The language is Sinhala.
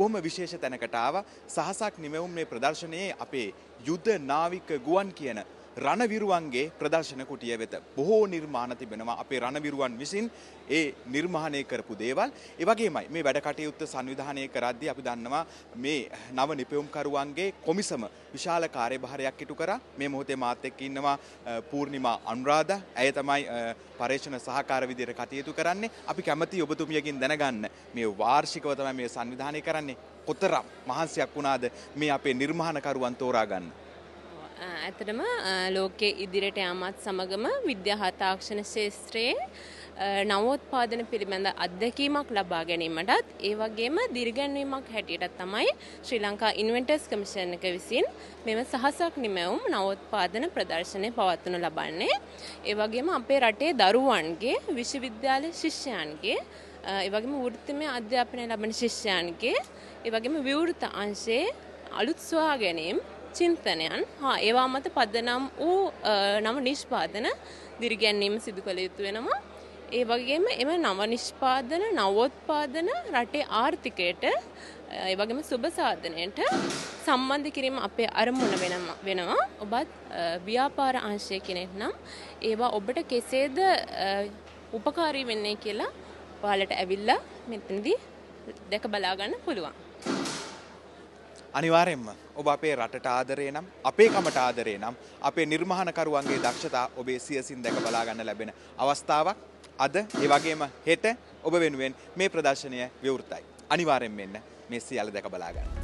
බොහොම විශේෂ තැනකට ආවා. සහසක් නිමැවුම් මේ ප්‍රදර්ශනයේ අපේ යුද නාවික ගුවන් කියන රණවිරුවන්ගේ ප්‍රදර්ශන කුටිය වෙත බොහෝ නිර්මාණ තිබෙනවා අපේ රණවිරුවන් විසින් ඒ නිර්මාණය කරපු දේවල්. ඒ වගේමයි මේ වැඩ කටයුත්ත සංවිධානය කරද්දී අපි දන්නවා මේ නව නිපැයුම්කරුවන්ගේ කොමිසම විශාල කාර්යභාරයක් ඉටු කරා. මේ මොහොතේ මාත් එක්ක ඉන්නවා පූර්ණිමා අනුරාධා. ඇය තමයි පර්යේෂණ සහකාර විදියට කටයුතු කරන්නේ. අපි කැමති ඔබතුමියගෙන් දැනගන්න මේ වාර්ෂිකව තමයි මේ සංවිධානය කරන්නේ. කොතරම් මහන්සියක් වුණාද මේ අපේ නිර්මාණකරුවන් තෝරා ගන්න? ඇත්තටම ලෝකයේ ඉදිරියට යාමත් සමගම විද්‍යා හා තාක්ෂණ ක්ෂේත්‍රයේ නවෝත්පාදන පිළිබඳ අත්දැකීමක් ලබා ගැනීමටත් ඒ වගේම දිරිගැන්වීමක් හැටියටත් තමයි ශ්‍රී ලංකා ඉන්වෙන්ටර්ස් කමිෂන් එක විසින් මෙම සහසක් නිමැවුම් නවෝත්පාදන ප්‍රදර්ශනය පවත්වනු ලබන්නේ. ඒ වගේම අපේ රටේ දරුවන්ගේ, විශ්වවිද්‍යාල ශිෂ්‍යයන්ගේ, ඒ වගේම වෘත්තිමය අධ්‍යාපනය ලබන ශිෂ්‍යයන්ගේ, ඒ වගේම විවෘත අංශයේ අලුත් සොයා ගැනීම් චින්තනයන් හා ඒවා මත පදනම් වූ නව නිෂ්පාදන දිරිගැන්වීම සිදු කළ යුතු වෙනවා. ඒ වගේම එම නව නිෂ්පාදන නවෝත්පාදන රටේ ආර්ථිකයට ඒ වගේම සුබ සාධනයට සම්බන්ධ කිරීම අපේ අරමුණ වෙනවා. ඔබත් ව්‍යාපාර අංශයේ කෙනෙක් නම් ඒවා ඔබට කෙසේද උපකාරී වෙන්නේ කියලා ඔයාලට ඇවිල්ලා මෙතනදී දැක බලා ගන්න පුළුවන්. අනිවාර්යෙන්ම ඔබ අපේ රටට ආදරේ නම්, අපේ කමට ආදරේ නම්, අපේ නිර්මාණකරුවන්ගේ දක්ෂතා ඔබේ සියසින් දැක බලා ගන්න ලැබෙන අවස්ථාවක් අද, ඒ වගේම හෙට ඔබ වෙනුවෙන් මේ ප්‍රදර්ශනය විවෘතයි. අනිවාර්යෙන්ම එන්න මේ සියල්ල දැක බලා ගන්න.